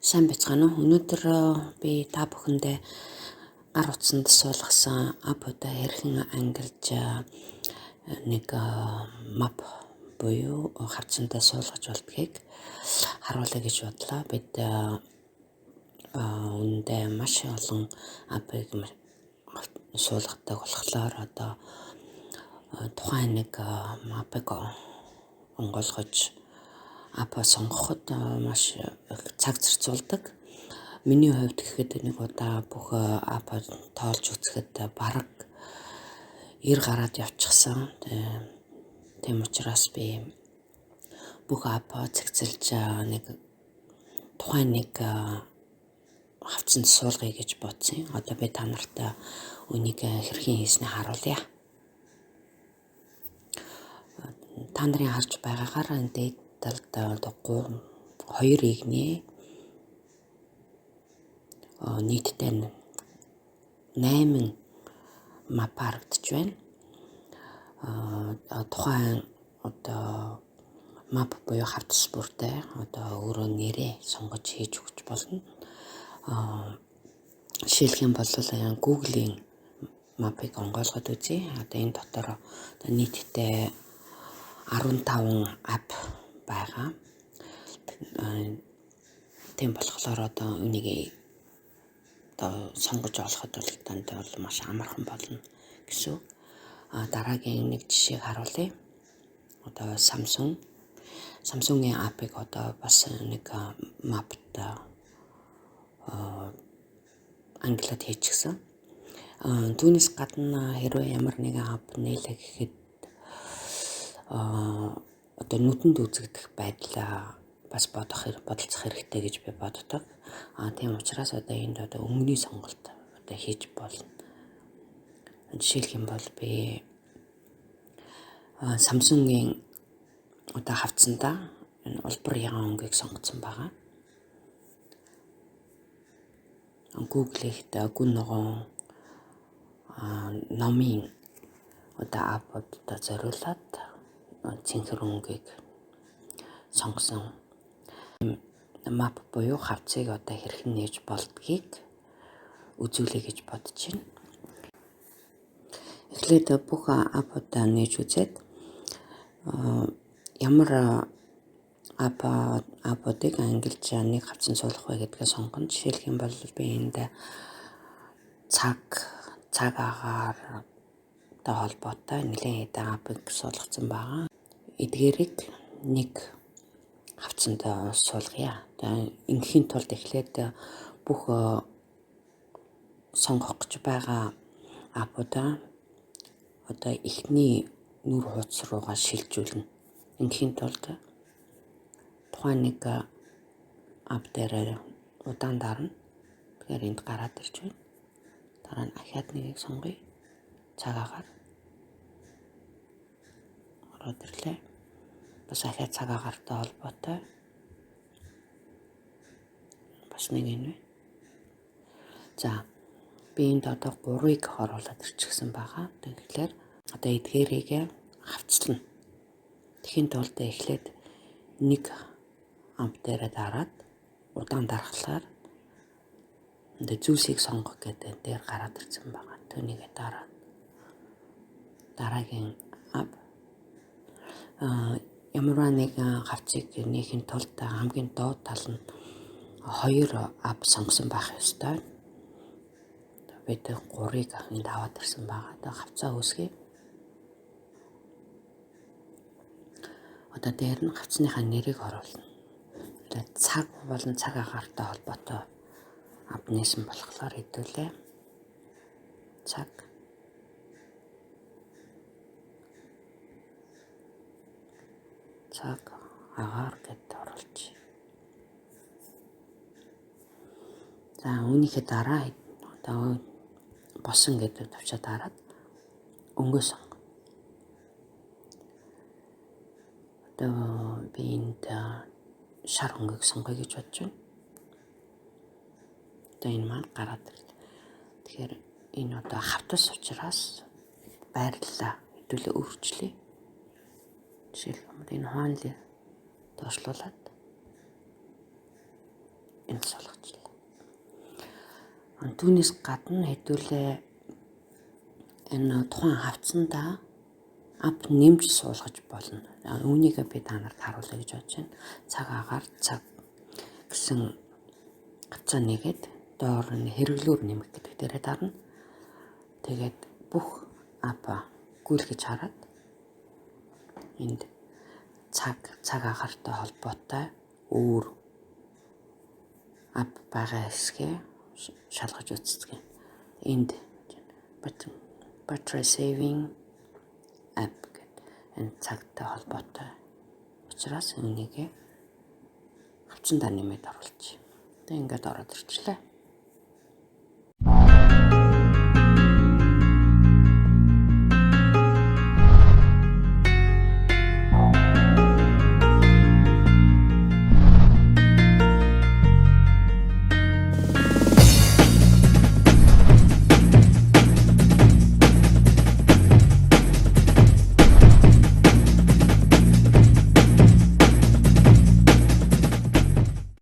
Сайн байцгаана уу? Өнөөдөр би та бүхэндээ гар утсанд суулгасан app-уудаа хэрхэн ангилж нэг map буюу хавтсандаа суулгаж болдгийг харуулъя гэж бодлоо. Бид үүндээ маш олон app-ыг суулгадаг болохоор одоо тухайн нэг map-ыг онгойлгож app сонгоход маш их цаг зарцуулдаг. Миний хувьд гэхэд нэг удаа бүх app тоолж үзэхэд бараг 90 гараад явчихсан. Тийм учраас би бүх app цэгцэлж нэг тухайн нэг хавтсанд суулгая гэж бодсон. Одоо би та нарт үнийг хэрхэн хийснийг харуулъя. Та нарын харж байгаагаар дээд талд одоо 2 игнэ нийтдээ 8 map харагдаж байна. Тухайн одоо map буюу хавтас бүртээ одоо өөрөө нэрээ сонгож хийж өгч болно. Жишээлх юм бол Google-ийн map-ыг онгойлгоод үзье. Одоо энэ дотор одоо нийтдээ 15 app байгаа. Тийм болохоор одоо энийг одоо сонгож олоход бол танд бол маш амархан болно гэсэн үг. Дараагийн нэг жишээг харуулъя. Одоо Samsung-ийн app-ыг одоо бас нэг map-т ангилаад хийчихсэн. Түүнээс гадна хэрвээ ямар нэгэн app нээлээ гэхэд одоо нүдэнд үзэгдэх байдлаа бас бодох бодолцох хэрэгтэй гэж би боддог. Тийм учраас одоо энд одоо өнгөний сонголт одоо хийж болно. Жишээлх юм бол би Samsung-ийн одоо хавтсандаа энэ улбар ягаан өнгийг сонгоцсон байгаа. Google-д гүн ногоон номын одоо app-уудад зориулаад цэнхэр өнгийг сонгосон. Map буюу хавтсыг одоо хэрхэн нээж болдгийг үзүүлье гэж бодож байна. Эхлээд бүх app-уудаа нээж үзээд ямар app-уудыг ангилж нэг хавтсан суулгах вэ гэдгээ сонгоно. Жишээлх юм бол би энд цаг агаартай холбоотой нэлээд хэдэн app-ыг суулгацсан байгаа. Эдгээрийг нэг хавтсанд суулгая. Ингээхийн тулд эхлээд бүх сонгох гэж байгаа app-уудаа одоо эхний нүр хуудас руугаа шилжүүлнэ. Ингээхийн тулд тухайн нэг app дээр удаан дарна. Тэгэхээр энд гараад ирж байна. Дараа нь ахиад нэгийг сонгоё. Цаг агаар ороод ирлээ. Бас ахиад цаг агаартай холбоотой. Бас нэг энэ байна. За, би энд одоо 3-ыг оруулаад ирчихсэн байгаа. Тэгэхээр одоо эдгээрийг хавцлана. Тэхийн тулд эхлээд нэг app дээрээ дараад удаан дарахлаар одоо зүйлсийг сонгох гэдэг дээр гараад ирсэн байгаа. Түүнийг дараад дараагийн app ямарваа нэгэн хавцыг нээхийн тулд хамгийн доод тал нь 2 app сонгосон байх ёстой. Бид 3-ыг энд аваад ирсэн байгаа. Одоо хавцаа үүсгэе. Одоо дээр нь хавцныхаа нэрийг оруулна. Цаг болон цаг агаартай холбоотой app нээсэн болохоор хэдүүлээ. Цаг агаар гэд оруулж. За, үүнийхээ дараа одоо босон гэдэг товчоо дараад өнгөө сонго. Одоо би энд шар өнгийг сонгоё гэж бодож байна. Одоо энэ маань гараад ирлээ. Тэгэхээр энэ одоо хавтас учраас байрлалаа хэдүүлээ өөрчлөе. Жишээлбэл энэ хуанлыг доошлуулад энэ Энд суулгачлаа. Түүнээс гадна хэдүүлээ энэ тухайн хавтсандаа app нэмж суулгаж болно. Үүнийг би та нарт харуулъя гэж бодож байна. Цаг агаар, цаг гэсэн хавтсаа нээгээд доор нь хэрэглүүр нэмэх гэдэг дээрээ дарна. Тэгээд бүх app гүйлгэж хараад энд цаг, цаг агаартай холбоотой өөр app байгаа хэсгээ шалгаж үздэг. Энд battery saving app гэдэг энэ цагтай холбоотой учраас үүнийг хавтсандаа нэмээд оруулчих. Тэгээд ингээд ороод ирчихлээ.